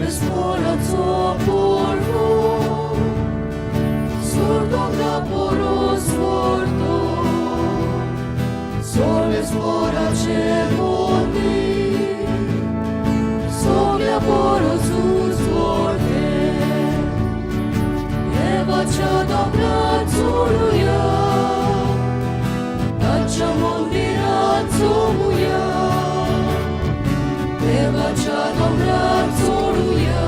सर्वेस्पोराचो पोरवो सोर दोंगरा पोरोस व्हरतो सर्वेस्पोराचें मंदीर सगळ्या पोरोस उजवाडलें देवाच्या दोंगरार चडुया ताच्या मंदिरात चोवया देवाच्या दोंगरार चडुया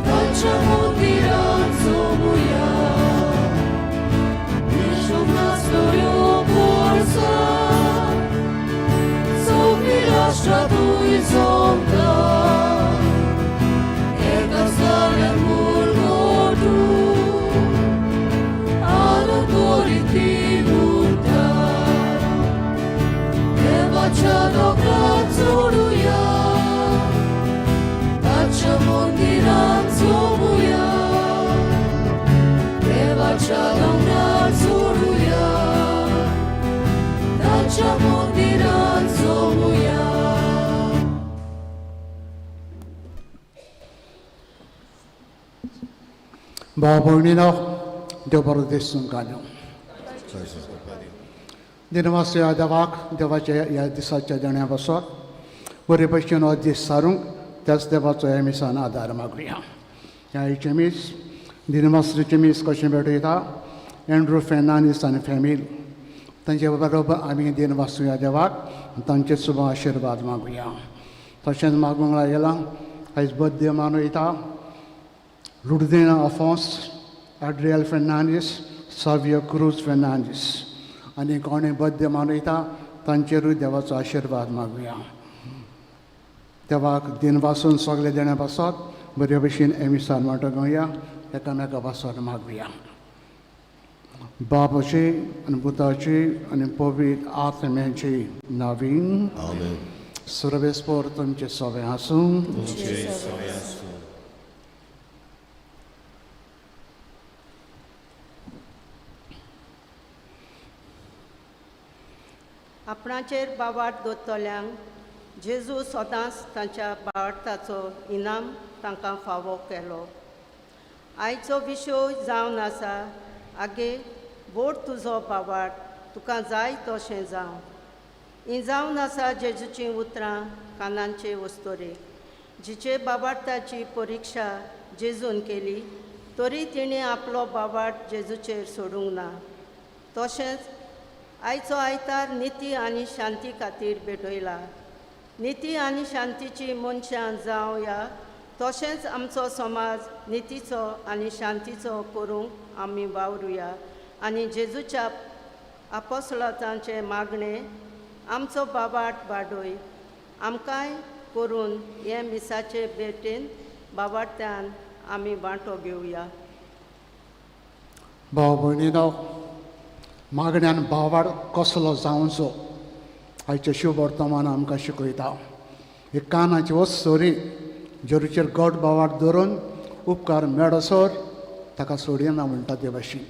ताच्या मंदिरात चोवया येशू नासल्यो पोरसा सगळीं राष्ट्रां थंय जमता एकाच जाग्यार मुरगटून आनंद करीत ती उरता देवाच्या दोंगरार चडुया ताच्या मंदिरात चोवया देवाच्या दोंगरार चडुया ताच्या मंदिरात चोवया. भाव भयणीनो, देव बरो दीस तुमकां दिवं. दिनवास ह्या देवाक, देवाच्या ह्या दिसाच्या देण्या पासत बरे भशेन हो दीस सारूंक त्याच देवाचो ह्या मिसान आदार मागुया. ह्या आयचें मीस दिनवासरीचें मीस कशें भेटयता एंड्रू फेर्नांडीस आनी फॅमिली तांचे बरोबर आमी दिनवासुया देवाक, तांचे सुद्दां आशिर्वाद मागुया. तशेंच मागूंक लागला आयज बड्डे मनयता लुडदेना अफोन्स, एड्रियल फेर्नांडीस, सावियो क्रूज फेर्नांडीस आनी कोणे बड्डे मनयता तांचेरूय देवाचो आशिर्वाद मागुया. देवाक दिनवासून सगळे देण्या पासत बरे भशेन एमिसान वांटो घेवया, एकामेका पासत मागुया. बापाची आनी पुताची आनी पवित्र आत्म्याची नावीन. आमेन. सर्वेस्पोर तुमचे सगळे आसूं. तुमचे सगळे आसूं. आपणाचेर बावाट दवरतल्यांक जेजू सदांच तांच्या बावार्थाचो इनाम तांकां फावो केलो. आयचो विशय जावन आसा, आगे बोट तुजो बावाट, तुका जाय तशें जावं. हीं जावन आसा जेजूचीं उतरां कानांचे वस्तोरेक, जिचे बाबार्थाची परिक्षा जेजून केली, तरी तिणें आपलो बावाट जेजूचेर सोडूंक ना. तशेंच आयचो आयतार निती आनी शांती खातीर भेटयला. निती आनी शांतीची मनशां जावया, तशेंच आमचो समाज नितीचो आनी शांतीचो करूंक आमी वावरुया आनी जेजूच्या आपोसलांचें मागणें आमचो बाबाट वाडय आमकांय करून हे मिसाचे भेटेन बाबाट्यान आमी वांटो घेवया. भाव भयणीनो, मागण्यान भावाड कसलो जावचो आयचें शुभ वर्तमान आमकां शिकयता. एक कानाची वस्त सरी जेरूचेर गोड भावाड धरून उपकार मेळसर ताका सोडयना म्हणटा ते भाशेन.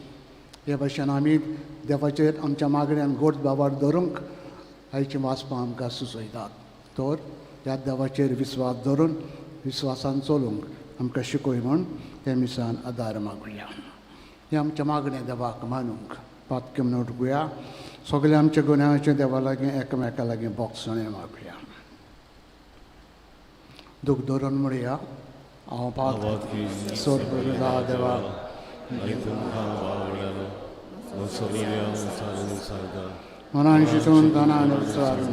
हे भाशेन आमी देवाचेर आमच्या मागण्यान गोड भावाड धरूंक आयचीं वाचपां आमकां सुचयतात. तर ह्या देवाचेर विस्वास धरून विस्वासान चलूंक आमकां शिकय म्हूण हे मिसान आदार मागुया. हें आमचें मागणें देवाक मानूंक पातक्य म्हणून उठुया. सगळे आमच्या गुन्यांवाचे देवा लागीं एकामेका लागीं बोगसणें मागुया. दूख धरून म्हणया, हांव पात सोर देवा आनी तुमकां वावुरलेलो सगळ्या उचारून सांगता मनान चिंतून तनान उच्चारून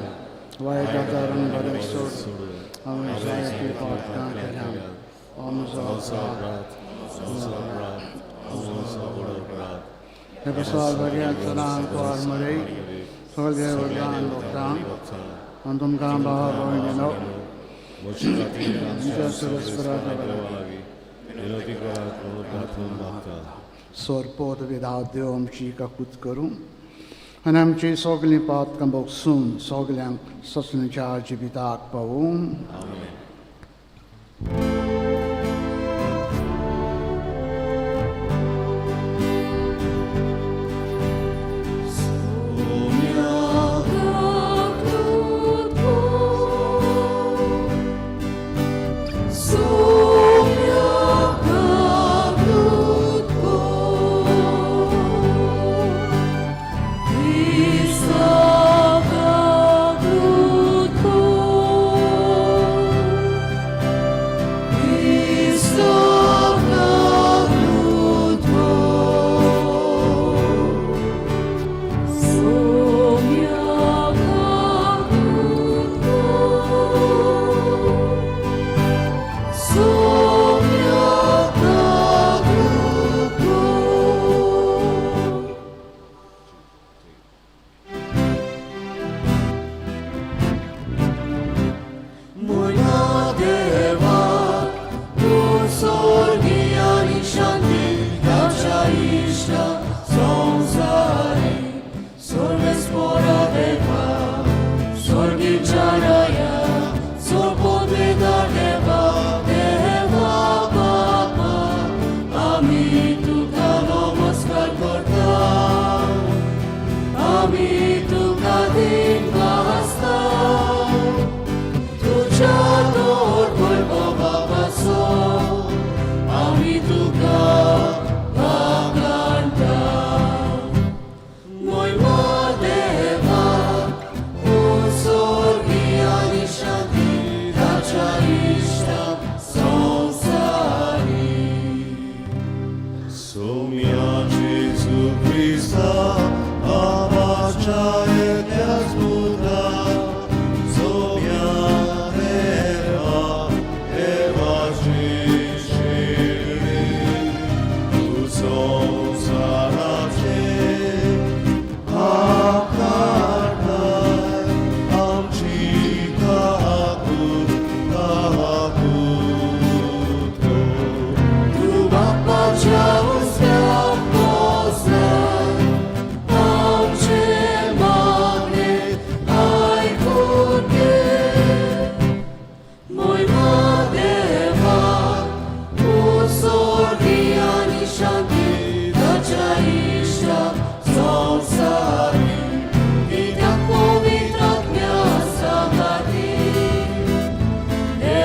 वायट आचारून बरें सोड सोडून हांवें जायतीं पातकां केल्या. म्हजो अपराध, म्हजो अपराध, म्हजो व्हड अपराध. हे प्रसाद बऱ्या चलान कुवार मरे सगळे वरदान भोगता आनी तुमकां भावा भयणीनो म्हजे खातीर आमच्या सुरस्पराच्या देवा लागीं विनवती करात म्हणून प्रार्थना मागता. सोरपोत विधाव देव आमची काकूत करूं आनी आमची सगळीं पातकां भोगसून सगल्यांक ससणीच्या जिविताक पावूं. आमेन.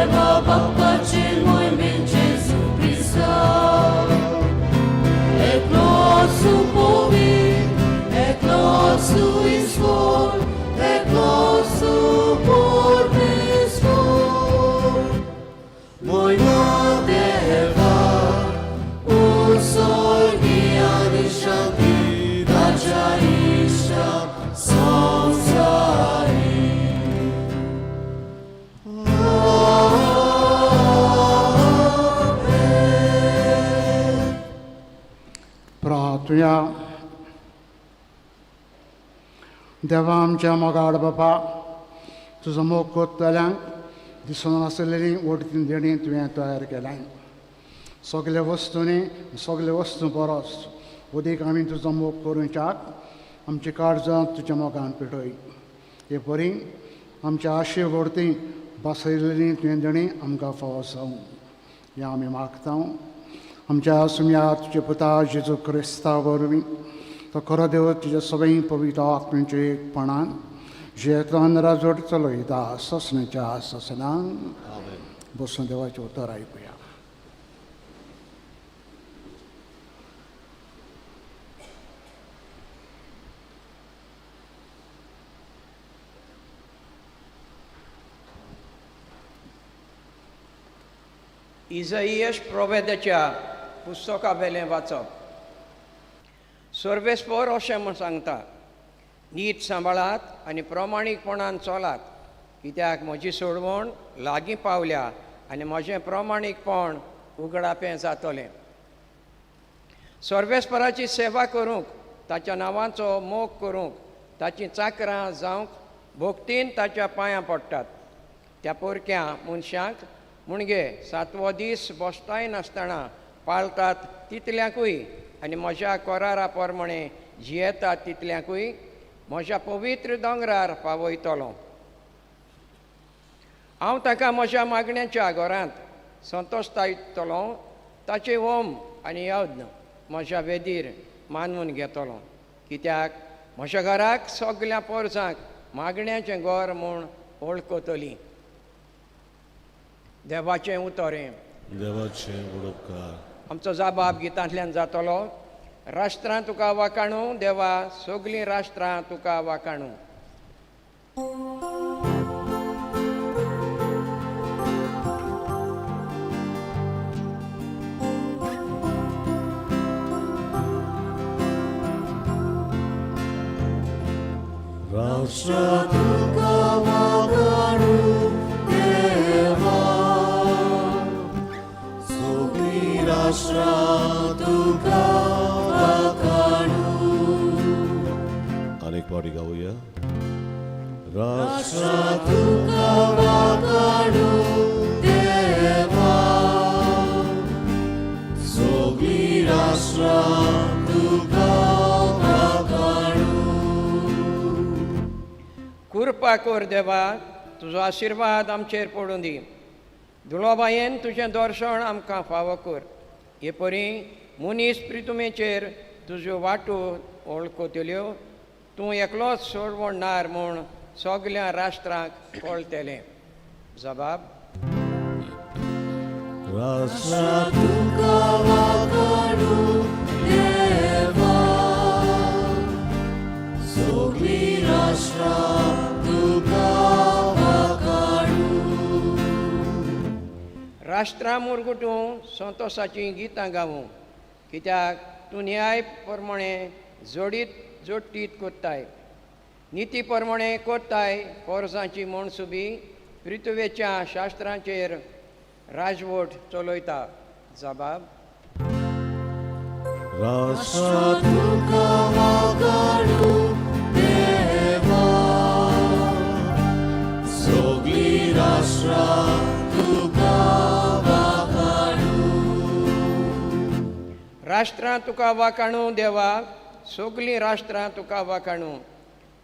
देवा बाप्पाचे मोहिमेन जेजू क्रिस्ता एकलोच पवित्र, एकलोच ईश्वर, एकलोच परमेश्वर. मोहिमा देवा, उत्सर्गी आनी शांती ताच्या इश्टा संवसारी. प्रार्थुया. देवा आमच्या मोगाळ बापा, तुजो मोग करतल्यांक दिसून आसलेली वडतीन देणी तुवें तयार केलाय. सगल्या वस्तूंनी सगल्या वस्तू परस उदीक आमी तुजो मोग करूंच्याक आमची काळजां तुज्या मोगान पेटय. हे परी आमच्या आशे वरती बसयलेली तुवें देणी आमकां फावो जावं हें आमी मागता आमच्या सुम्या तुज्या पुता जेजू क्रिस्ता वरवीं. तो खरो देव तुज्या सगळीं पवित्र आत्म्यांच्या एकपणान जियेतलो राजवट चलयता ससनाच्या ससनान. बसून देवाचें उतर आयकुया. इजाईयश प्रोवेदाच्या पुस्तका वेलें वाचप. सर्वेस्पोर अशें म्हूण सांगता, नीत सांबाळात आनी प्रमाणीकपणान चलात, कित्याक म्हजी सोडवण लागीं पावल्या आनी म्हजें प्रमाणीकपण उगडापें जातलें. सर्वेस्पराची सेवा करूंक, ताच्या नांवाचो मोग करूंक, ताचीं चाकरां जावंक भोक्तीन ताच्या पांयां पडटात त्या पोरक्या मनशांक, मुणगे सातवो दीस बसताय नासतना पाळतात तितल्यांकूय आनी म्हज्या करारा प्रमाणे जियेतात तितल्यांकूय म्हज्या पवित्र दोंगरार पावयतलो. हांव ताका म्हज्या मागण्याच्या घरांत संतोशतायतलो, ताचें होम आनी यज्ञ म्हज्या वेदीर मानून घेतलो, कित्याक म्हज्या घराक सगल्या पोरसांक मागण्याचें घर म्हूण वळखतली. देवाचें उतर हें. देवाचें उपकार. आमचो जाबाब गितांतल्यान जातलो. राष्ट्रां तुका वाकाणू देवा, सगलीं राष्ट्रां तुका वाकाणू. राष्ट्रां तुका वाकाणू देवा, सगळीं राष्ट्रां तुका वाकाणू. अनेक पावटी गावया. राष्ट्रां तुका वाकाणू देवा, सगळीं राष्ट्रां तुका वाकाणू. कृपा कर देवा, तुजो आशिर्वाद आमचेर पडूं दी. दुलोबायेन तुजें दर्शन आमकां फावो कर. हे परी मनीस प्रितुमेचेर तुज्यो वाटो वळखतल्यो, तूं एकलोच सोडवणार म्हूण सगल्या राष्ट्रांक कळटलें. जबाब. राष्ट्रां तुका वाकाणू देवा, सगळीं राष्ट्रां तुका वाकाणू. राष्ट्रां मुरगुटूं संतोसाचीं गितां गावूं, कित्याक तूं न्याय प्रमाणे जोडीत जोडटीत कोत्ताय, निती प्रमाणे कोत्ताय. पोरसांची मनसुबी पृथ्वेच्या शास्त्रांचेर राजवट चलयता. जबाब. राष्ट्रां तुका वाकाणू देवा, सगळीं राष्ट्रां तुका वाकाणू. राष्ट्रां तुका वाकाणू देवा, सगलीं राष्ट्रां तुका वाकाणू.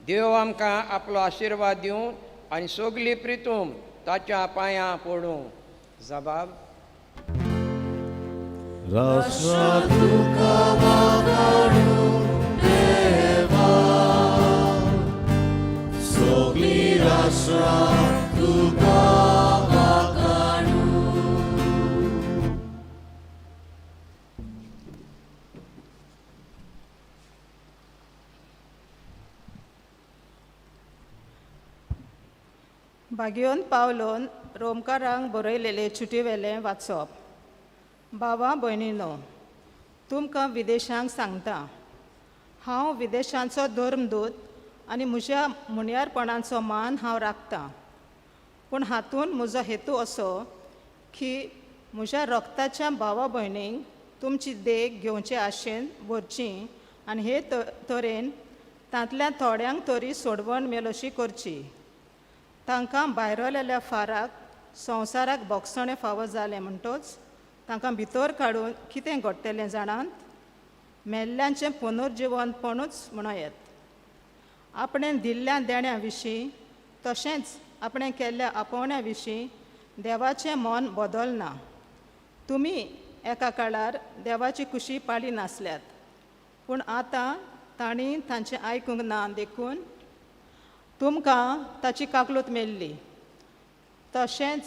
देव आमकां आपलो आशिर्वाद दिवं आनी सगली प्रितूम ताच्या पांयां पडूं. जबाब. राष्ट्रां तुका वाकाणू देवा, सगळीं राष्ट्रां तुका वाकाणू. भाग्योन पावलोन रोमकारांक बरयलेले चिटयेवेलें वाचप. बाबा भयणीनो, तुमकां विदेशांक सांगता, हांव विदेशांचो धर्मदूत आनी म्हज्या मुनियारपणाचो मान हांव राखतां. पूण हातूंत म्हजो हेतू असो की म्हज्या रक्ताच्या भावा भयणींक तुमची देख घेवचे आशेन भरची आनी हे तरेन तांतल्या थोड्यांक तरी सोडवण मेलोशी करची. तांकां भायरलेल्या फाराक संवसाराक भोगसणें फावो जालें म्हणटच तांकां भितर काडून कितें घडटलें जाणात? मेल्ल्यांचें पुनर्जिवनपणूच म्हणूं येत. आपणें दिल्ल्या देण्या विशीं तशेंच आपणें केल्ल्या आपोवण्या विशीं देवाचें मन बदलना. तुमी एका काळार देवाची खुशी पाळी नासल्यात, पूण आतां तांणी तांचें आयकूंक ना देखून तुमकां ताची काकलूत मेल्ली. तशेंच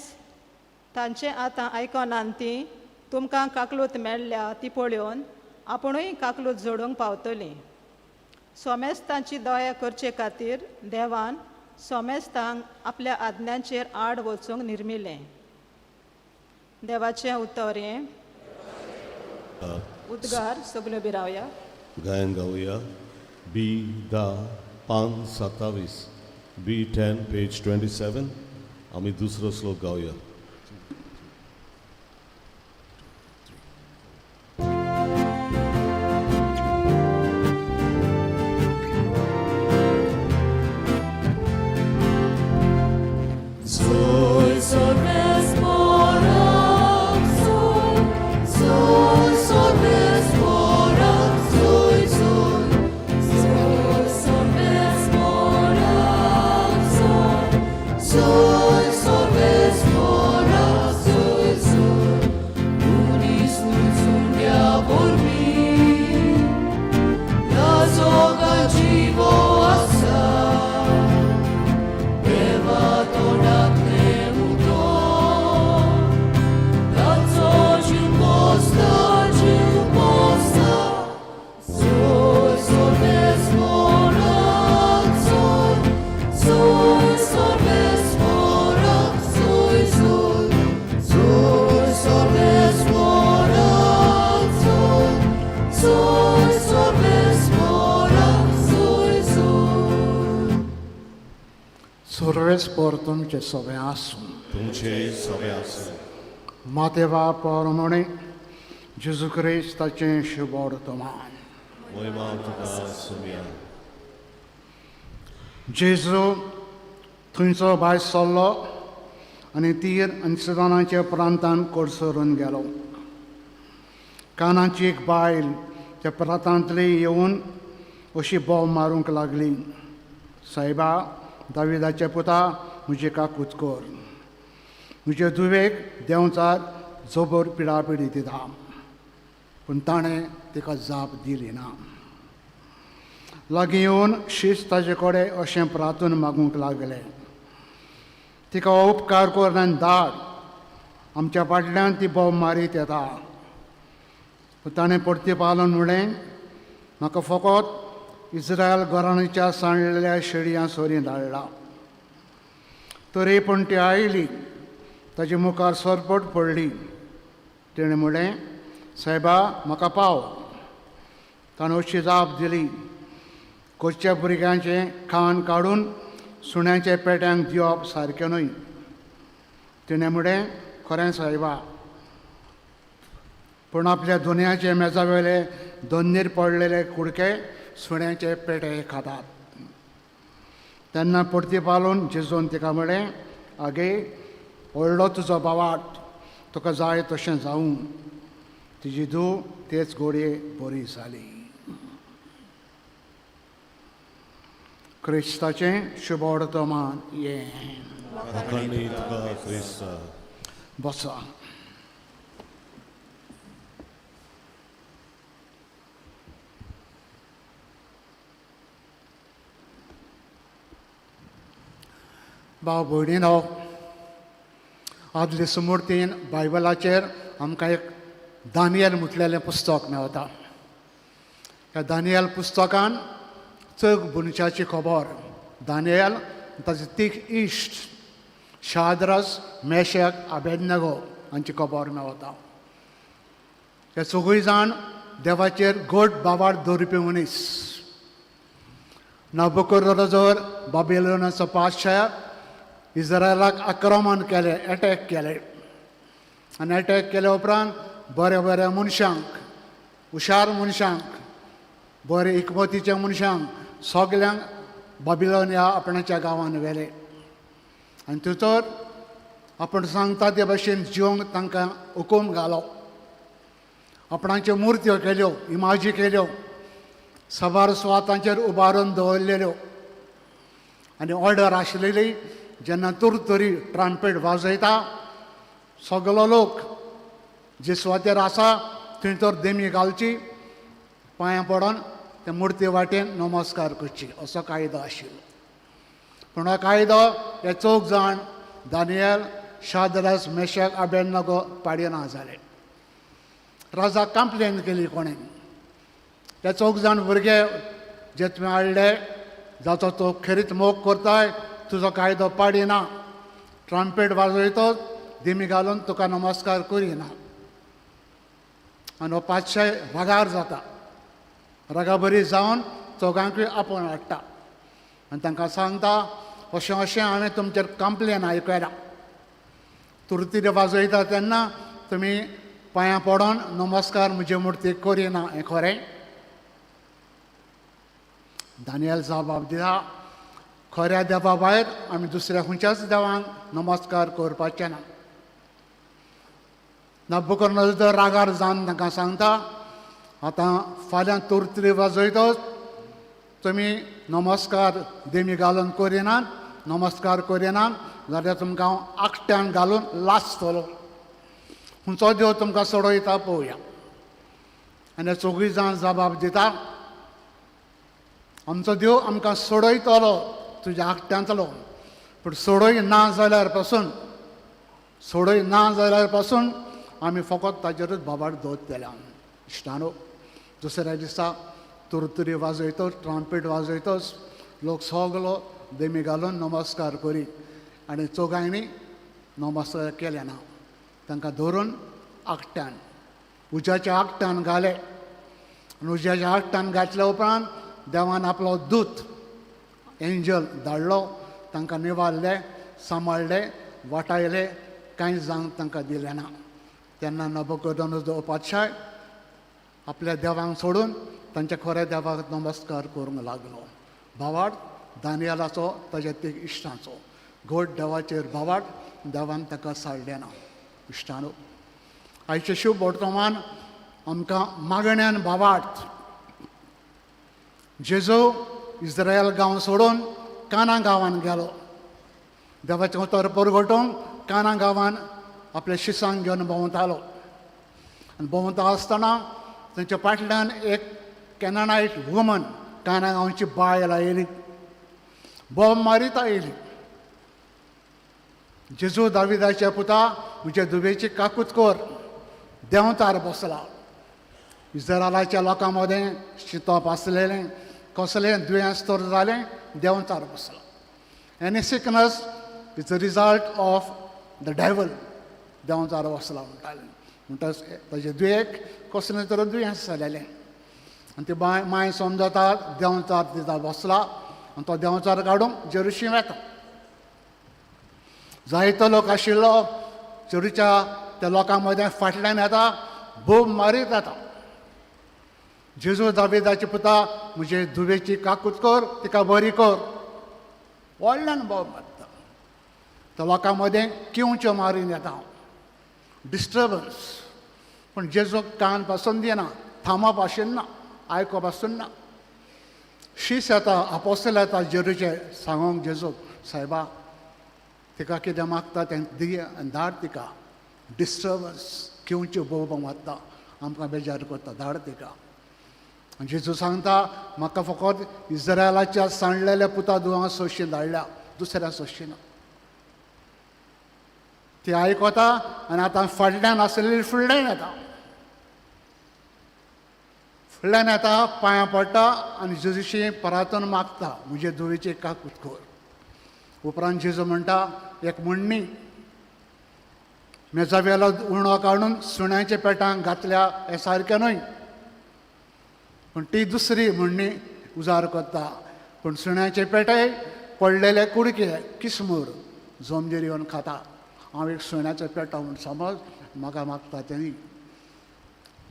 तांचें आतां आयकनात ती तुमकां काकलूत मेळ्ळ्या ती पळोवन आपुणूय काकलूत जोडूंक पावतलीं. सोमेस्तांची दया करचे खातीर देवान सोमेस्तांक आपल्या आज्ञांचेर आड वचूंक निर्मिलें. देवाचें उतर हें. उद्गार सगल्यो बिरावया. गायन गावया बी 10 पान 27, बी 10 पेज 27. आमी दुसरो श्लोक गावया. Soy sorves moram, soy, soy sorves moram, soy, soy, soy sorves moram, soy, soy sorves moram, soy, soy. Unis nunca por mí, la soga jivo asa. Deva tornate uto, tanzo giuposta giuposta, soy sorves moram, soy, soy sorves moram, soy, soy, soy sorves moram, soy, soy sorves moram, soy, soy. सर्वेस्पर तुमचें सगळें आसूं. तुमचे सगळे आसूं. मातेवा परमणे जेजू क्रिस्ताचें शुभवर्तमान. मोहिमा तुका सुमया. जेजू थंयचो भायर सरलो आनी तीर आनी सिदानाच्या प्रांतान कडसरून गेलो. कानाची एक बायल त्या प्रांतांतली येवन अशी बोव मारूंक लागली, सायबा, दाविदाच्या पुता, म्हजी काकूत कर, म्हजे धुवेक देंवचार जबर पिडापिडी दिता. पूण ताणें तिका जाप दिली ना. लागीं येवन शीस ताजे कडेन अशें प्रार्थून मागूंक लागले, तिका उपकार कर आनी धाड, आमच्या फाटल्यान ती बोव मारीत येता. पूण ताणें परती पावलोन म्हणलें, म्हाका फकत इस्रायल घराण्याच्या सांडलेल्या शेळयां सरीं धाडला. तरी पूण ती आयली, ताजे मुखार सरपट पडली. तिणें म्हणलें, सायबा, म्हाका पाव. ताणें अशी जाप दिली, करच्या भुरग्यांचें खाण काडून सुण्याच्या पेट्यांक दिवप सारकें न्हय. तिणें म्हणलें, खरें सायबा, पूण आपल्या दुनियाचे मेजावेले दोन्नीर पडलेले कुडके सुण्याचे पेटे खातात. तेन्ना परती पालोवन जेजून तिका म्हणलें, आगे, व्हडलो तुजो बावाट, तुका जाय तशें जावूं. तिजी धूव तेच घोडये बरी जाली. क्रिस्ताचें शुभवर्तमान हें. आकांडी तुका क्रिस्ता. बसा. भाव भयणीनो, आदले सुमूर्तीन बायबलाचेर आमकां एक दानियल म्हटलेलें पुस्तक मेळटा. ह्या दानियल पुस्तकान चग मनशाची खबर, दानियल ताचे तीग इश्ट शाद्रस, मेशक, आबेदनगो हांची खबर मेवता. हे सगळीं जाण देवाचेर गोड बाबार दवरपी मनीस. नबुकदनेझर बाबिलोनाचो पातशाह इस्रायलाक आक्रमण केलें, एटॅक केलें आनी एटॅक केल्या उपरांत बऱ्या बऱ्या मनशांक, हुशार मनशांक, बरे इकमतीच्या मनशांक सगल्यांक बाबिलोन ह्या आपणाच्या गांवान व्हेले आनी थंयसर आपण सांगता ते भाशेन जिवंक तांकां हुकूम घालो. आपणाच्यो मुर्त्यो केल्यो, इमाजी केल्यो, साबार सुवातांचेर उबारून दवरलेल्यो आनी ऑर्डर आशिल्ली जेन्ना तुरतुरी ट्राम्पेट वाजयता सगलो लोक जे सुवातेर आसा थंय तर देमी घालची, पांयां पडोन ते मुर्ती वाटेन नमस्कार करची असो कायदो आशिल्लो. पूण हो कायदो हे चौग जाण दानियल, शादरास, मेशक, आबेदनगो पाडिना जाले. राजा कंप्लेन केली कोणें, ते चौग जाण भुरगे जे तुवें हाडले जाचो तो खेरीत मोग करताय, तुजो कायदो पाडिना, ट्रम्पेट वाजयतोच दिमी घालून तुका नमस्कार करिना. आनी हो पातशाय रागार जाता. रागाबरी जावन चौगांकूय आपोवन हाडटा आनी तांकां सांगता, अशें अशें हांवें तुमचेर कंप्लेन आयकल्या, तुरतुरी वाजयता तेन्ना तुमी पांयां पडोन नमस्कार म्हजे मुर्तीक करिना, हें खरें? दानियल जबाब दिता, खऱ्या देवा भायर आमी दुसऱ्या खंयच्याच देवांक नमस्कार करपाचें ना. नबुकदनेझर रागार जावन तांकां सांगता, आतां फाल्यां तुरतुरी वाजयतच तुमी नमस्कार देमी घालून करिनात, नमस्कार करिनात जाल्यार तुमकां हांव आकट्यान घालून लासतलो, खंयचो देव तुमकां सोडयता पळोवया. आनी चौगूय जाण जबाब दिता, आमचो देव आमकां सोडयतलो तुज्या आकट्यांतलो, पूण सोडय ना जाल्यार पासून, सोडय ना जाल्यार पासून आमी फकत ताजेरूच बाबार दवरतले. इश्टानो, दुसऱ्या दिसा तुरतुरी वाजयतच, ट्राम्पेट वाजयतच लोक सगलो देमी घालून नमस्कार करी आनी चौगांनी नमस्कार केले ना. तांकां धरून आकट्यान, उज्याच्या आकट्यान घाले आनी उज्याच्या आकट्यान घातल्या उपरांत देवान आपलो दूत एंजल धाडलो, तांकां निवारले, सांबाळ्ळे, वाटायले, कांय जावंक तांकां दिलें ना. तेन्ना नबुकदनेझर पातशाय आपल्या देवांक सोडून तांच्या खऱ्या देवाक नमस्कार करूंक लागलो. भावार्थ दानियलाचो, ताज्या तीग इश्टांचो घोट देवाचेर भावार्थ, देवान ताका साडलें ना. इश्टानो, आयचें शुभ वर्तमान आमकां मागण्यान भावार्थ. जेजू इस्रायल गांव सोडून काना गांवान गेलो, देवाचें उतर परगटूंक काना गांवान आपल्या शिसांक घेवन भोंवतालो आनी भोंवता आसतना तांच्या फाटल्यान एक कॅनानायट वुमन, काना गांवची बायल आयली, बोब मारीत आयली, जेजू दाविदाच्या पुता म्हज्या दुबेची काकूत कर, देंवतार बसला. इस्रायलाच्या लोकां मदें शितप आसलेलें, कसलें दुयेंस तर जालें, देंवचार बसला. Any sickness is the result of the devil, देंवचार बसला म्हणटालें. म्हणटच ताजे दुयेक कसलें तर दुयेंस जालेलें आनी ती बाय माय समजता देंवचार तिका बसला आनी तो देंवचार काडूंक जेरुशी वेता. जायतो लोक आशिल्लो जेरूच्या त्या लोकां मदें फाटल्यान येता, बोब मारीत येता, जेजू दाविदाचे पुता म्हजे धुवेची काकूत कर, तिका बरी कर, व्हडल्यान बोब मारता. त्या लोकां मदें किंवच्यो मारीन येता, डिस्टर्बन्स, पूण जेजूक कान पासून दिना, थांबप आसून ना, आयकप आसून ना. शीस येता, आपोसल येता जेरूचे सांगोंक जेजूक, सायबा तिका कितें मागता तें दी आनी धाड तिका, डिस्टर्बन्स, किंवच्यो बोब मारता, आमकां बेजार करता, धाड तिका. आनी जेजू सांगता, म्हाका फकत इस्रायलाच्या सांडलेल्या पुता दुवां सोशी धाडल्या, दुसऱ्या सोशी ना. ती आयकता आनी आतां फाटल्यान आसलेली फुडल्यान येता, फुडल्यान येता, पांयां पडटा आनी जेजूशी परातून मागता, म्हजे धुवेची काकूत कर. उपरांत जेजू म्हणटा एक म्हणणी, मेजावेलो उणो काडून सुण्याच्या पेटांक घातल्या हें सारकें न्हय. पूण ती दुसरी म्हणणी उजार करता, पूण सुण्याचे पेटे पडलेले कुडके किस्मूर जोमजेर येवन खाता. हांव एक सुण्याचो पेटो म्हूण समज म्हाका मागता तेणी.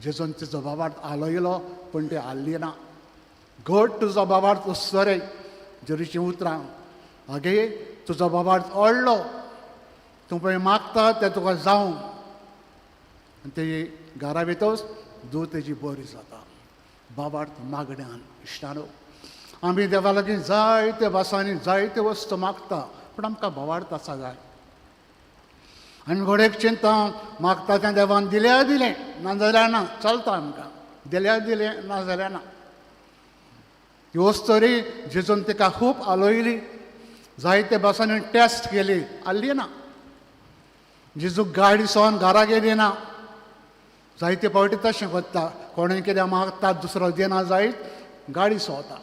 जेजून तिचो बाबार्थ आलयलो पूण ती हाल्ली ना. घट तुजो बाबार्थ उत्सरे जेरूचीं उतरां, आगे तुजो बाबार्थ अडलो, तूं पळय मागता तें तुका जावं. आनी ती घरा भितर दूद तेजी बरी जाता. बाबार्थ मागण्यान इश्टानो आमी देवा लागीं जायते भासांनी जायते वस्तू मागता, पूण आमकां भावार्थ आसा जाय. आमी घोडेक चिंता मागता तें देवान दिल्यार दिलें, ना जाल्यार ना, चलता आमकां, दिल्यार दिलें ना जाल्यार ना. ती वस्तरी जेजून तिका खूब आलयली, जायते भासांनी टेस्ट केली, आल्ली ना. जेजू गाडी सोन घरा गेली ना. जायते फावटी तशें करता, कोणूय कितें मागता दुसरो दिना जायत गाडी सोता,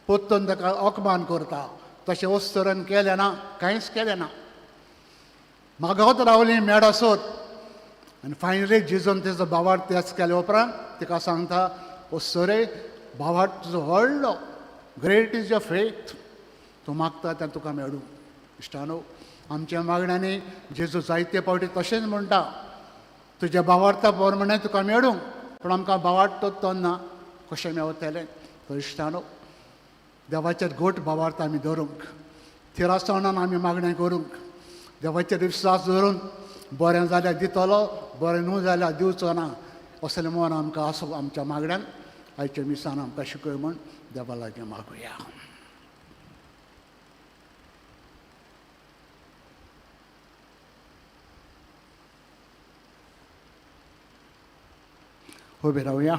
पोत्तून ताका अपमान करता. तशें वस्तुरन केलें ना, कांयच केलें ना. मागत रावली मेड आसत. आनी फायनली जेजून तेजो भावार्थ तेच केले उपरांत तिका सांगता, वस्तुरे भावार्थ तुजो व्हडलो, ग्रेट is your faith, तूं मागता तें तुका मेळूं. इश्टानो आमच्या मागण्यांनी जेजू जायते फावटी तशेंच म्हणटा, तुज्या भावार्था प्रमाणे तुका मेळूं, पूण आमकां भावार्थ तो ना, कशें मेवतलें. तर इश्टानो देवाचेर घट भावार्थ आमी धरूंक, थिरासणान आमी मागणें करूंक, देवाचेर विस्वास धरून बरें जाल्यार दितलो, बरें न्हू जाल्यार दिवचो ना, असलें मन आमकां आसूं आमच्या मागण्यान. आयच्या मिसान आमकां शिकय म्हूण देवा लागीं मागुया. उबे रावया.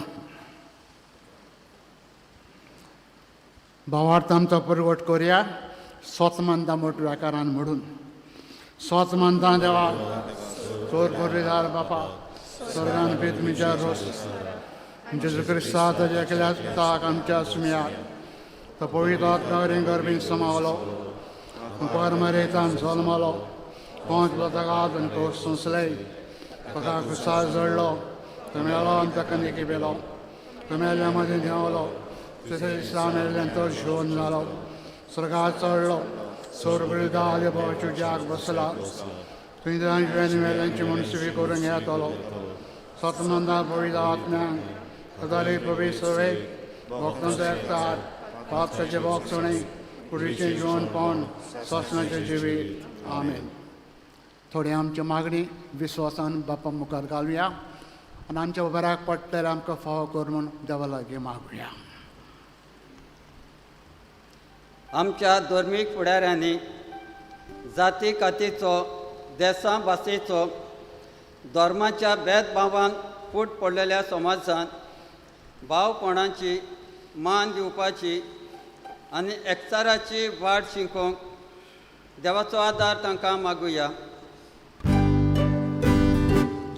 भावार्थ आमचो परगट करुया सोच मानता मोठ्या आकारान म्हणून. सोच मानता देवा चोर कोरवीदार बापा स्वर्गान पितमीच्या रोस जेजू क्रिस्ता ताच्या एकल्या ताक आमच्या सुमयाक तो पवित्र आत्म्यावरीं गर्भीन समावलो, उपकार मरेतान जल्मलो, पोंचलो ताका आनी तो सोंसले, ताका क्रुसार जडलो, तो मेलो आनी ताका निकी पेलो, तो मेल्ल्या मदीं देंवलो, तिसऱ्या दिसा मेल्ल्यान तो जिवन जालो, स्वर्गार चडलो, सोरबळीदा आले भावाच्यो जाग बसला, थंय मेल्यांची मनसुबी करून येतलो. सतनंदा पवित्र आत्म्यांक सदाली पवित्र सवेक भक्तांचो एकतार पापसाचें भोगसणें कुडीचें जिवनपण सोसणाचें जिवीत. आमेन. थोडी आमची मागणी विस्वासान बापा मुखार घालुया आनी आमच्या बऱ्याक पडटलें आमकां फावो कर म्हूण देवा लागीं मागुया. आमच्या धर्मीक फुडाऱ्यांनी जाती कातीचो, देसां भाशेचो, धर्माच्या भेदभावान फूट पडलेल्या समाजांत भावपणाची मान दिवपाची आनी एकचाराची वाट शिकोवंक देवाचो आदार तांकां मागुया.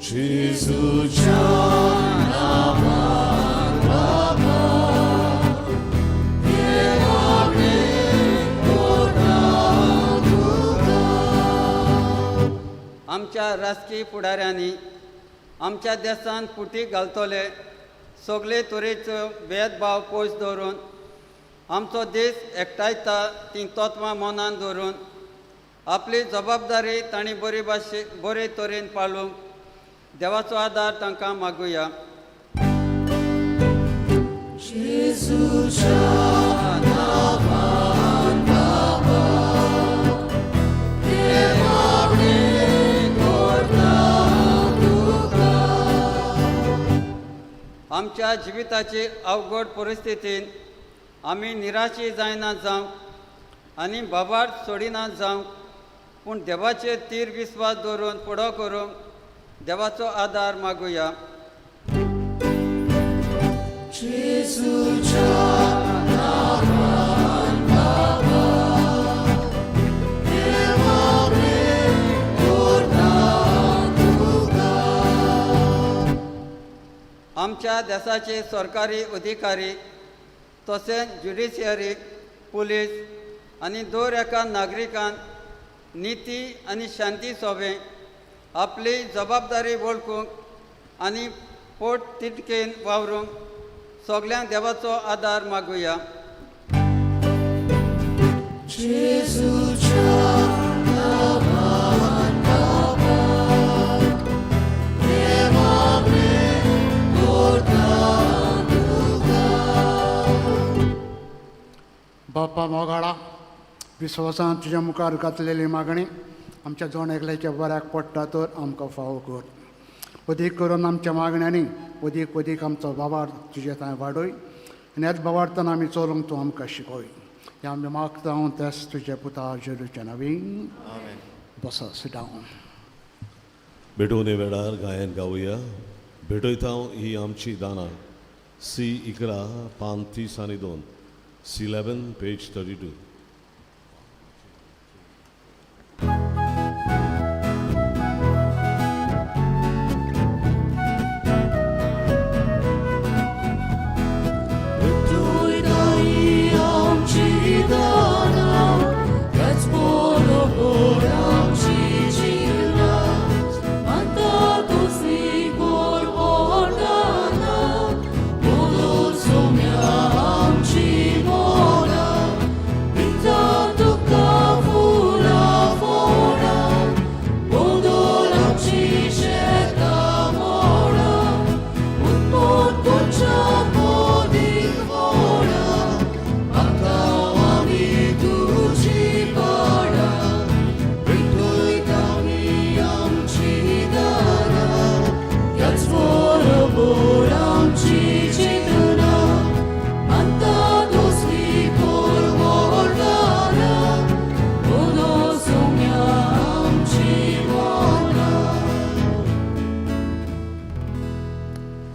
जेजूच्या नांवान बाबा, हे मागणें करता तुका. आमच्या राजकीय फुडाऱ्यांनी आमच्या देशांत फुटी घालतले सगळे तरेचो भेदभाव पयस दवरून आमचो देश एकठांयता तीं तत्वां मनान दवरून आपली जबाबदारी तांणी बरी भाशे बरे तरेन पाळूंक देवाचो आदार तांकां मागुया. जेजूच्या नांवान बाबा, हे मागणें करता तुका. आमच्या जिविताची अवघड परिस्थितीन आमी निराशी जायना जावंक आनी बाबार सोडिना जावंक, पूण देवाचेर तीर विस्वास दवरून फुडो करूंक देवाचो आदार मागुया. जेजूच्या नांवान बाबा, हे मागणें करता तुका. आमच्या देशाचे सरकारी अधिकारी तशेंच ज्युडिशियरी, पुलीस आनी दर एका नागरिकान निती आनी शांती सोबें आपली जबाबदारी वळखूंक आनी पोट तिटकेन वावरूंक सगळ्यांक देवाचो आदार मागुया. बाप्पा मोगाळा, विश्वासान तुज्या मुखार घातलेली मागणी आमच्या जण एकल्याच्या बऱ्याक पडटा तर आमकां फावो कर. अदीक करून आमच्या मागण्यांनी अदीक अदीक आमचो बाबार तुजे थंय वाडय आनी ह्याच बाबार्थान आमी चलूंक तूं आमकां शिकय. हें आमी मागता हांव तेच तुज्या पुता जेजूच्या नांवीन. बसा, सिटावन. भेटवणे वेळार गायन गावया. भेटयता ही आमची दानां. सी 11 पान 32, C 11 page 32.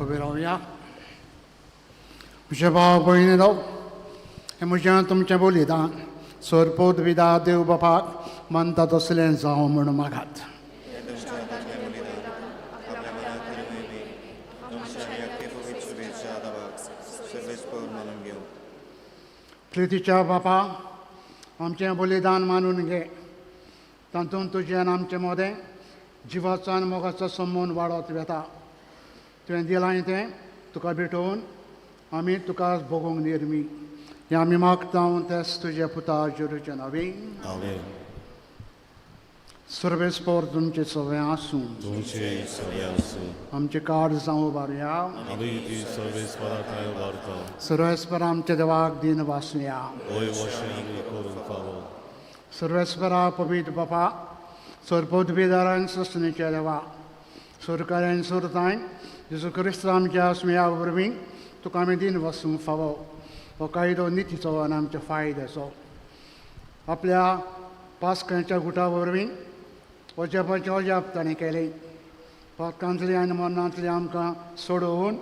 उबे रावया. म्हजे भाव भयणी, हें म्हजें तुमचें बलिदान सरपोत विदा देव बापाक मानता तसलें जावं म्हूण मागात. प्रितीच्या बापा, आमचें बलिदान मानून घे. तातूंत तुजें आनी आमचें मदें जिवाचो आनी मोगाचो संबंद वाडत वेता. तुवें दिलां तें तुका भेटोवन आमी तुका भोगोवंक निर्मी. हें आमी मागता तेच तुज्या पुता जेजूच्या नांवीन. आमेन. सर्वेस्पोर तुमचें सगळें आसूं. तुमचे सगळे आसूं. आमचें कार्ड जावं उबारया. आमी ती सर्वेस्परा थंय उबारता. सर्वेस्पर आमच्या देवाक दीन वासुया. वय वशें आमी करूंक फावो. सर्वेस्परा पवित्र बापा, सरपोतबीदारान ससनेच्या देवा, सरकारान सुरताय जेजू क्रिस्त आमच्या स्मेया वरवीं तुका आमी दीन वसूंक फावो. हो कायदो नितीचो आनी आमच्या फायद्याचो. आपल्या पास्कांच्या गुटा वरवीं अजापाचें अजाप ताणें केलें. पातकांतली आनी मरणांतली आमकां सोडोवन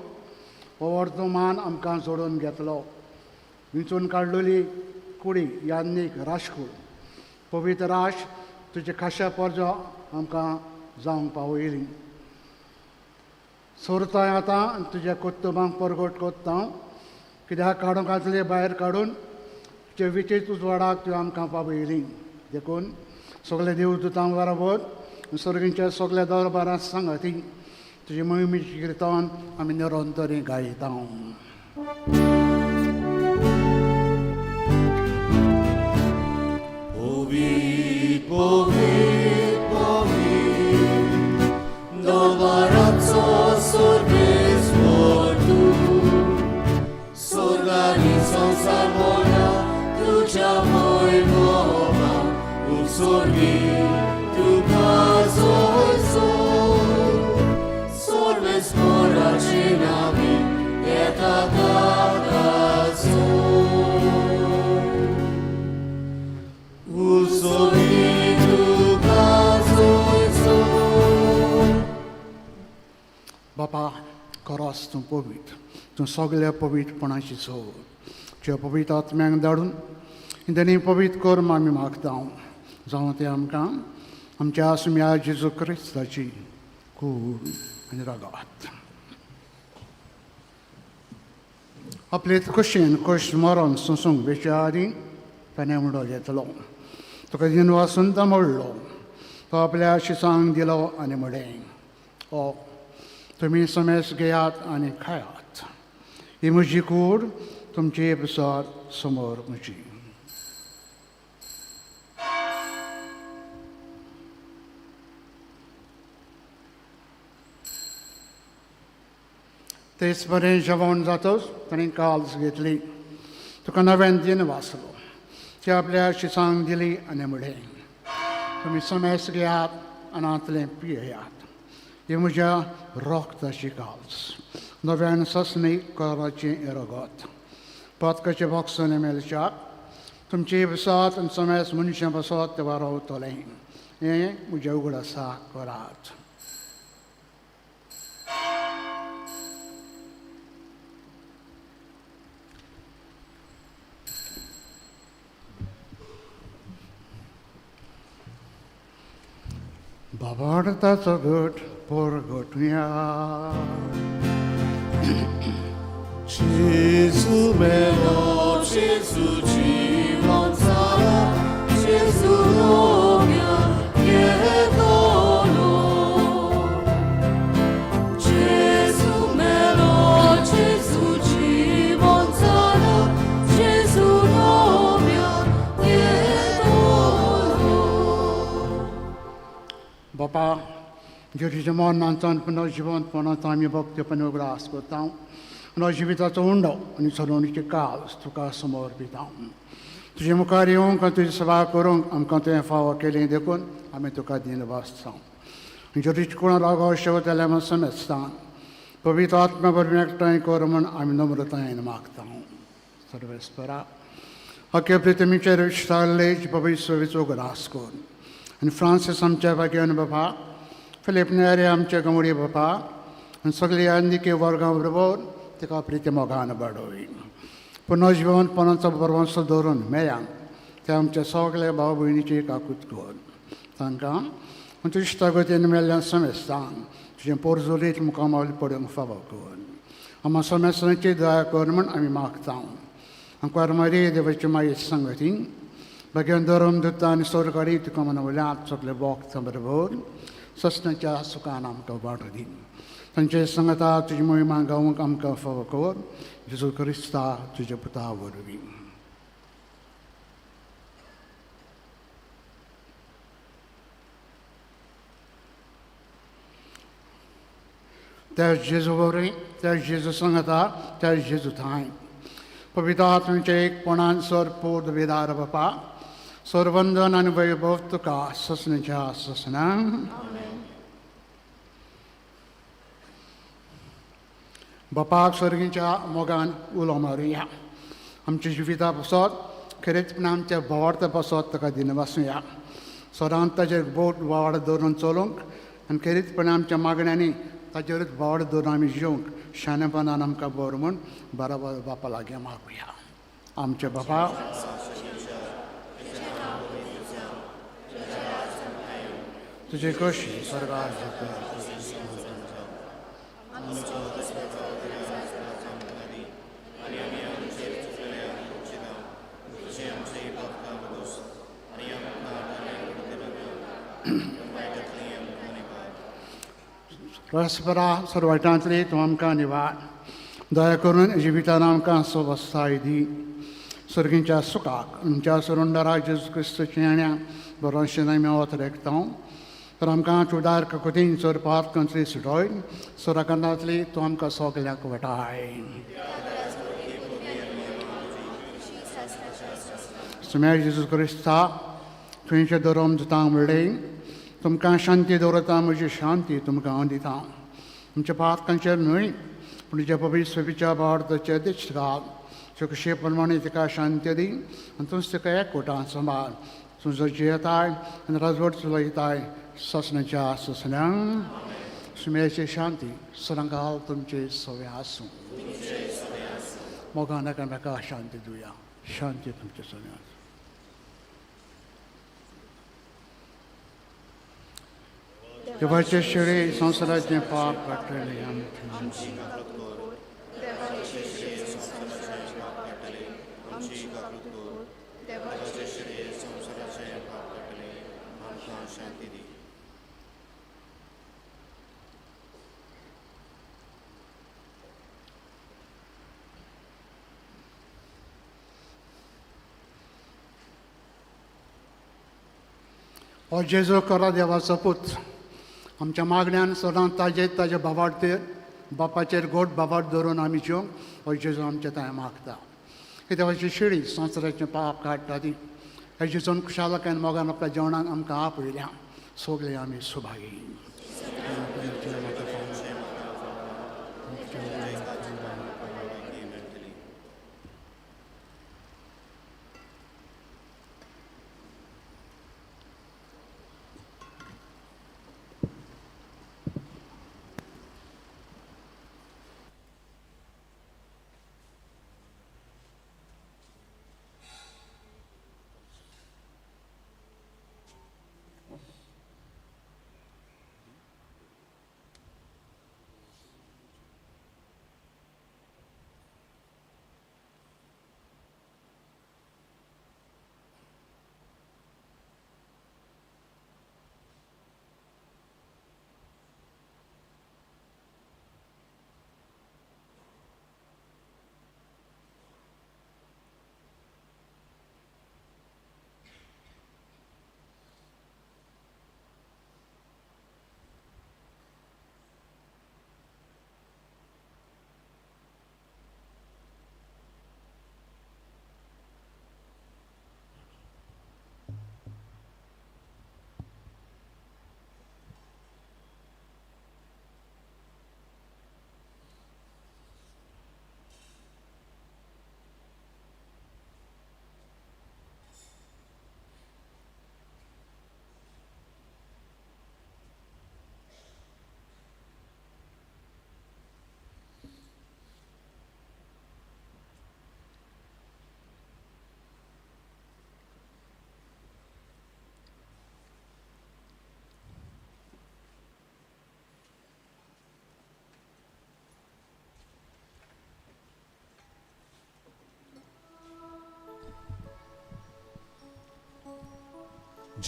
हो वर्तमान आमकां जोडून घेतलो. विंचून काडलेली कुडी याज्ञीक राजकूळ पवित्र राश तुजे खाशा परजो आमकां जावंक पावयली. सोरताय आतां आनी तुज्या कर्तुबांक परगट कोत्ता. कित्याक काडूंकांतले भायर काडून तुजे विचीत उजवाडाक तुवें आमकां पावयली. देखून सगळे देवदूतां बरोबर सर्गींच्या सगळ्या दरबारांत सांगती तुजी मोहिमेचें किर्तन आमी निरंतरी गायता. पवित्र पवित्र पवित्र दरबाराचो सर्वेस्पर तूं, स्वर्ग आनी संवसार मोडा तुज्या वैभवान, उत्सर्गी तुका जय जय. सर्वेस्पराचे नांवी येता ताकाचो. उत्सर्गी तुका जय जय. बापा, खरोच तूं पवित्र, तूं सगळ्या पवित्रपणाची चड. तुज्या पवित्र आत्म्यांक धाडून तेणी पवित्र कर म्हूण आमी मागता. जावं तें आमकां आमच्या आसम्या जेजू क्रिस्ताची कूड आनी रगात. आपले खोशयेन खोश मरण सोंसूंक वेच्या आदीं पेणे उंडो घेतलो, तुका दिनवासून तो मोडलो, तो आपल्या शिसांक दिलो आनी म्हळें, ओ तुमी समेस घेयात आनी खायात, ही म्हजी कूड तुमचे बसात समोर म्हजी. तेच बरें जेवण जातच ताणें काल्स घेतली, तुका नव्यान दिन वाचलो, ती आपल्या शिसांक दिली आनी म्हळें, तुमी समेस घेयात आनी हांतलें पियेयात, ही म्हज्या रोगताची काल्स, नव्यान ससणी कराचें रगत, पातकाचें बॉक्सांनी मेळच्याक तुमची बसात आनी समेस मनशां बसत ते वारवतलें, हें म्हजें उगडासा करात. बाबार्थाचो घट पोरगटुया. Gesù melo, Gesù jivan sara, Gesù novia yetolo. Gesù melo, Gesù jivan sara, Gesù novia yetolo. बापा, जेजूच्या मरणांचो आनी पुनर्जिवंतपणाचो आमी भक्तीपण उगडास करता आनी जिविताचो उंडो आनी चलोवणेची काल्स तुका समर्पिता. तुजे मुखार येवंक आनी तुजी सेवा करूंक आमकां तुवें फावो केली देखून आमी तुका दिनवासता. जेजूची कोण रागो शेवतल्या आमी समजता, पवित्र आत्मा वरवीं एकठांय कर म्हूण आमी नम्रतायेन मागता. सर्वेस्परा, अखे प्रितमीचेर विश्तारले पवित्र सेवेचो उगडास कर आनी फ्रांसीस आमच्या भाग्यान बापा, फिलीप नेरे आमच्या गमडी बापा आनी सगळे आंदिके वर्गां बरोबर तिका प्रिती मोगान वाडोय. पुनर्जिवनपणाचो बरवंसो दवरून मेळ्या ते आमच्या सगल्या भाव भयणीची काकूत कर, तांकां आनी तुज्या इश्टागतीन मेळ्ळ्या समेस्तांक तुजें पोरजोलीत मुखामल पडूंक फावो कर. आमकां समेस्तांची दया कर म्हूण आमी मागता. आमकां मारी देवाची माई संगती भाग्यान धर्म दुता आनी सरकारी तुका मनवल्यात सगळे वखदां बरोबर सस्नाच्या सुखान आमकां वांटो दी. तांचे संगता तुजी मोहिमा गावंक आमकां फावो कर, जेजू क्रिस्ता तुज्या पुता वरवीं. त्या जेजू वरवीं, त्या जेजू संगता, त्या जेजू थांय पवित्र आत्म्याच्या एकपणान सर पूर्द विदार बापा, सर्वंदन आनी वैभव तुका ससनेच्या ससना. बापाक सर्गीच्या मोगान उलो मारुया, आमच्या जिविता पासत खेरीतपणान आमच्या भावार्था पासत ताका दिनवासुया. सदांच ताचेर बोट वाड दवरून चलूंक आनी खेरीतपणान आमच्या मागण्यांनी ताचेरूच वाड दवरून आमी जिवंक शाणेपणान आमकां बरो म्हूण बराबर बापा लागीं मागुया. आमचे बापा, तुजे कशी स्वर्गार परस्परा सर्वाटांतली तूं आमकां निवार, दया करून जिवितान आमकां सवस्थाय दी. सर्गींच्या सुखाक आमच्या सरुंडरा जेजू क्रिस्तूच्या येण्या बरोशें आमी वत रेखता, तर आमकां चुडार ककुतीन चोरपात कंत्री सुटोय सोराकांतांतली तूं आमकां सगल्याक वटाय. सुम्या जेजू क्रिस्ता, तुंयचें धर्म दिता म्हणलें, तुमकां शांती दवरता, म्हजी शांती तुमकां हांव दिता. तुमच्या पातकांचेर न्हय पूण तुज्या पवित्र सोबीच्या भावार्थाचेर दिश्ट घाल, चौकशे प्रमाणे तिका शांती दी आनी तूंच तिका एकवटान सांबाळ. तुजो जियेताय आनी राजवट चलयताय ससनाच्या ससन्यांक. सुमेची शांती सदांकाल तुमचे सवे आसूं. मोगान एकामेका शांती दिवया. शांती तुमचे सवे आसूं. देवाचे शेळे संवसाराचें पाप काडटलें आमचें. देवाचे शेळे संवसाराचें पाप काडटलें आमची काकूत कर. देवाचे हो जेजू खरो देवाचो पूत आमच्या मागण्यान सदां ताजे ताजे बाबार्तेर बापाचेर गोड बाबार धरून आमी जेवंक हो जेजू आमच्या थंय मागता. ही देवाची शिडी संवसाराचें पाप काडटा ती हे जेजून खुशालकायन मोगान आपल्या जेवणाक आमकां आपयल्या. सगळे आमी सुभागी.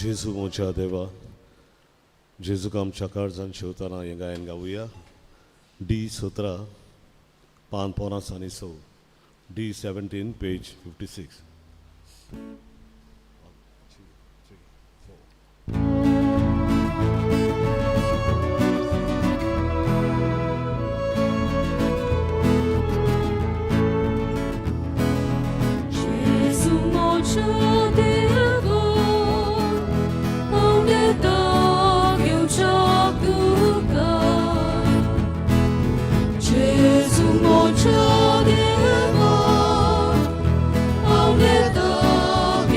जेजू म्हज्या देवा, जेजूक आमच्या काळजान शेवतना हें गायन गावया. डी 17 पान 5 आनी 6, डी 17 पेज 56. Gesù mio Devo, onde tagio ciacuca. Gesù mio Devo, onde tagio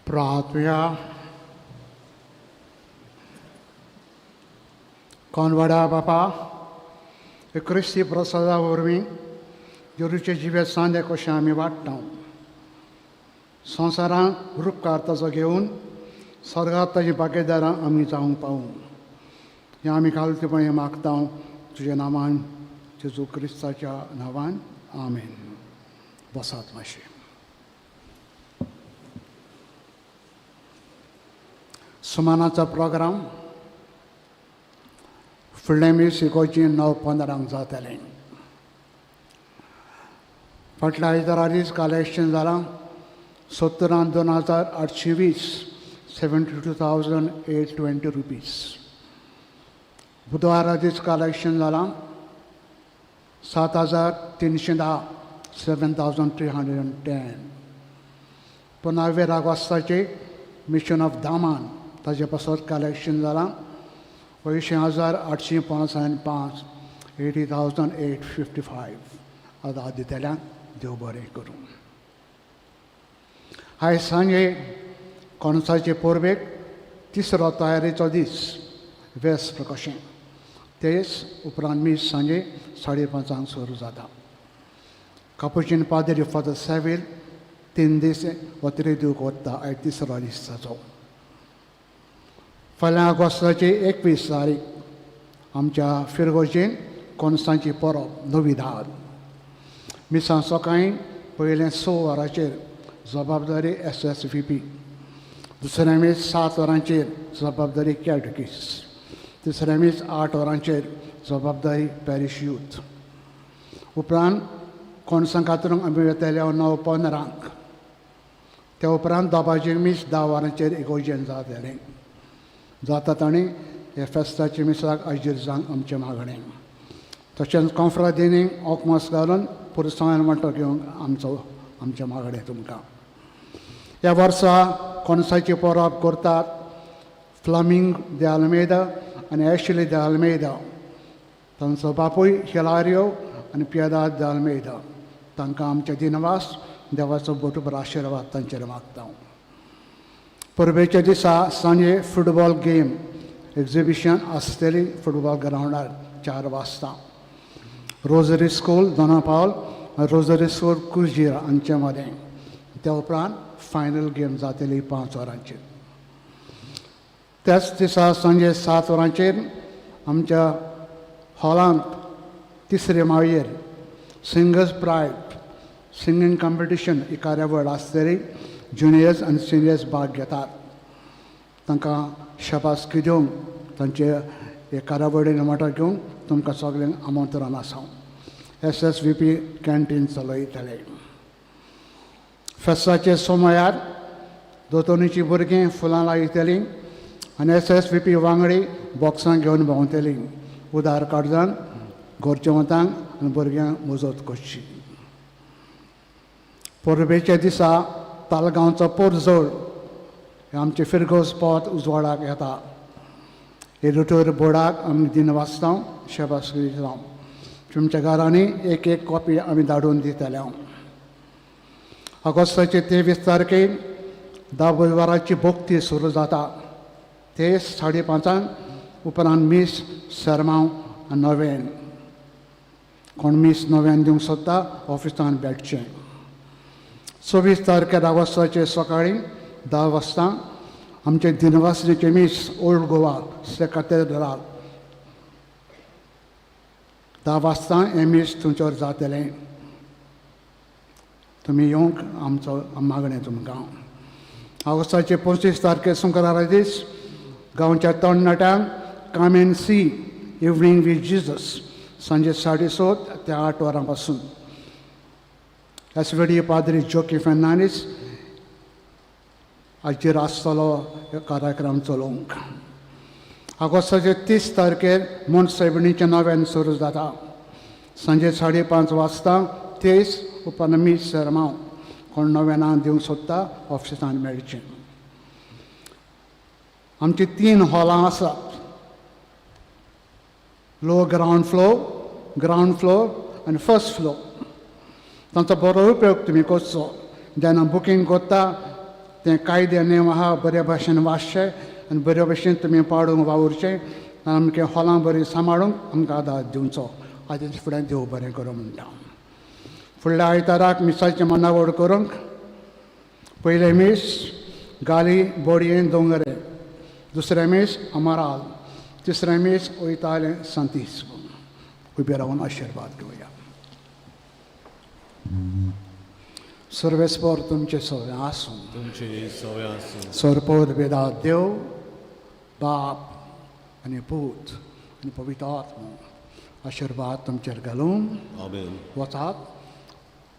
प्रार्थया. कोनवाडा बापा, क्रिस्ती प्रसादा वरवीं जेरूचे जिवे सांदे कशें आमी वाडटा, संवसारांत रुपकार ताचो घेवन स्वर्गात ताजी भागीदारां आमी जावंक पावूं, हें आमी खालतीपणी मागता तुज्या नांवान, जेजू क्रिस्ताच्या नांवान, आमेन. बसात मातशें. सुमानाचो प्रोग्राम फुडलें मीस इगोर्जी 9:15 जातलें. फाटल्या आयतारा दीस कलेक्शन जालां 72,820, 72,820 रुपीज. बुधवारा दीस कलेक्शन जालां 7,310, 7,310. पुनावेर आगोस्ताचे मिशन ऑफ दामान ताजे पासत कलेक्शन जालां 80,855, 80,855. आतां दितल्यांक देव बरें करूं. आयज सांजे कोणसाचे परबेक तिसरो तयारेचो दीस, वेस्प कशें तेच उपरांत मीस सांजे 5:30 सुरू जाता. कापुचीन पाद्री फादर सेव्हील 3 दीस वतरी दिवंक वता, आयज तिसरो दीस ताचो. फाल्यां ऑगस्टाची 21 तारीख आमच्या फिरगोजेन कोनसांची परब नवी धाद. मिसां सकाळीं पयलें 6 वरांचेर जबाबदारी SSVP, दुसरें मीस 7 वरांचेर जबाबदारी कॅटकीस, तिसरें मीस 8 वरांचेर जबाबदारी पॅरीश यूथ. उपरांत कोणसां कातरूंक आमी वेतले 9:15. त्या उपरांत दोबाचें मीस 10 वरांचेर इगोर्जेन जातलें. जाता तांणी ह्या फेस्ताच्या मिसाक हाजीर जावंक आमचें मागणें. तशेंच कॉन्फ्रादिनी ओकमोस घालून पुरसांवान वांटो घेवंक आमचें मागणें तुमकां. ह्या वर्सा कोणसाची परब करतात फ्लामींग दे आल्मेदा आनी एशली दे आल्मेदा, तांचो बापूय हिलारियो आनी पियेदाद दे आल्मेदा. तांकां आमचे दिनवास, देवाचो बोटूबर आशिर्वाद तांचेर मागता. परबेच्या दिसा सांजे फुटबॉल गेम एक्झिबिशन आसतली फुटबॉल ग्रावंडार 4 वाजता. Rosary school Dona Paula, rosary school Cujira हांचे मदें. त्या उपरांत फायनल गेम जातली 5 वरांचेर. त्याच दिसा सांजे 7 वरांचेर आमच्या हॉलांत तिसरे माळयेर सिंगर्स प्रायड सिंगींग कॉम्पिटिशन ही कार्यावळ आसतली. ज्युनियर्स आनी सिनियर्स भाग घेतात. तांकां शाबासकी दिवंक, तांचे हे कार्यावळीन वांटो घेवंक तुमकां सगल्यांक आमंत्रण आसा. SSVP canteen चलयतले. फेस्ताचे सोमायार दोतोनीची भुरगीं फुलां लायतलीं आनी SSVP वांगडी बॉक्सां घेवन भोंवतलीं. उदार काडजान गोरजेवंतांक आनी भुरग्यांक मजत करची. परबेच्या दिसा तालगांवचो पोरजोड हे आमचे फिरगोज पोत उजवाडाक येता. एडिटोर बोर्डाक आमी दिन वाचता, शेबासकी दिता. तुमच्या घरांनी एक एक कॉपी आमी धाडून दितले. ऑगस्टाचे 23 तारखेर 10 वरांची भक्ती सुरू जाता. ते 5:30 उपरांत मीस, सरमांव आनी नवेन. कोण मीस नव्यान दिवंक सोदता ऑफिसान भेटचें. 24 तारखेर ऑगस्टाचे सकाळीं 10 वाजता आमचें दिनवासनीचें मीस ओल्ड गोवा सेकातेद्राल 10 वाजता हें मीस तुमच्यावर जातलें. तुमी येवंक आमचो मागणें तुमकां. ऑगस्टाचे 25 तारखेर शुक्रारा दीस गांवच्या तरणाट्यांक come and see evening with Jesus सांजे 7:30 ते 8 वरां पासून. SVD पाद्री जोकी फर्नांडीस हाजेर आसतलो कार्यक्रम चलोवंक. ऑगस्टाचे 30 तारखेर मोंट सायबिणीचें नव्यान सुरू जाता. सांजे 5:30 वाजता तेच उपरांत मीस सरमांव. कोण नव्यान दिवंक सोदता ऑफिसान मेळचें. आमची 3 हॉलां आसात, low ground floor, ground floor आनी फर्स्ट फ्लोर. तांचो बरो उपयोग तुमी करचो. जेन्ना बुकींग करता तें कायदे नेम आहा बऱ्या भाशेन वाचचे आनी बऱ्या भाशेन तुमी पाडूंक वावुरचें आनी आमगे हॉलां बरीं सांबाळूंक आमकां आदार दिवचो. आतां फुडें देव बरें करूं म्हणटा. फुडल्या आयताराक मिसाचें मनावड करूंक पयलें मीस गाली बोडयेन दोंगरे, दुसरें मीस अमराल, तिसरें मीस वयतालें सांतीस. उबें रावन आशिर्वाद घेवया. सर्वेस्पर तुमचें सगळें आसूं. तुमचे सगळें आसूं. सरपोर वेदा देव बाप आनी पूत आनी पवित्र आत्मो आशिर्वाद तुमचेर घालूं. आमेन. वचात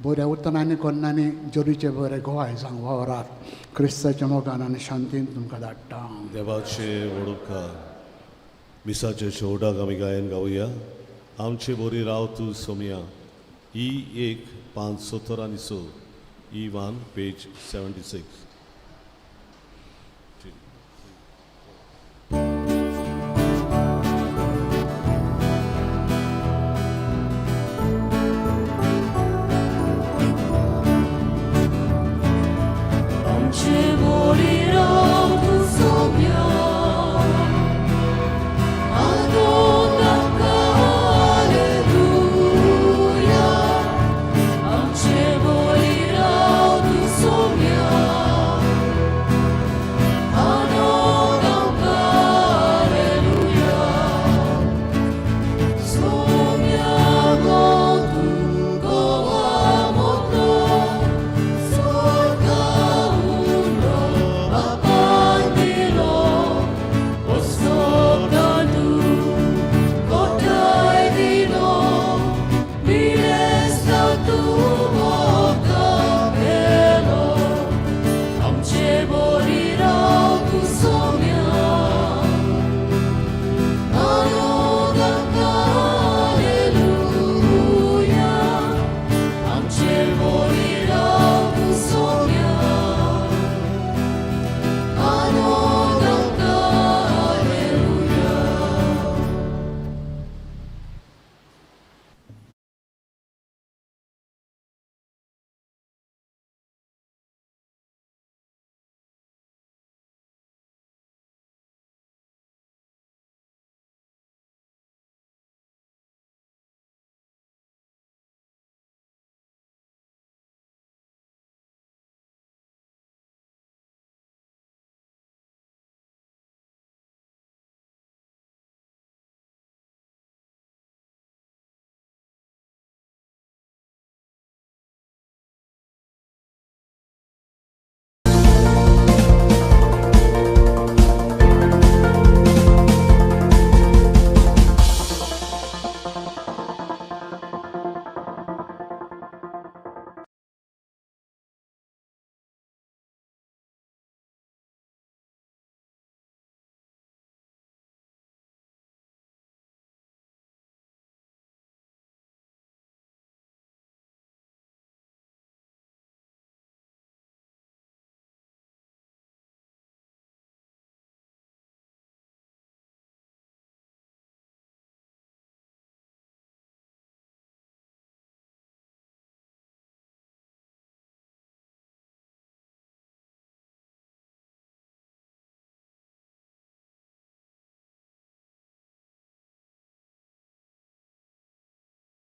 बऱ्या उतरांनी कोन्नांनी जोरीचे बरे गोवाय जावं वावरात. क्रिस्ताच्या मोगान आनी शांतीन तुमकां धाडटा. देवाचे वडूका मिसाचे शेवटाक आमी गायन गावया आमचे बोरी राव तूं सोमया. ई 1 5 70 आनी 6, ई 1 पेज 76.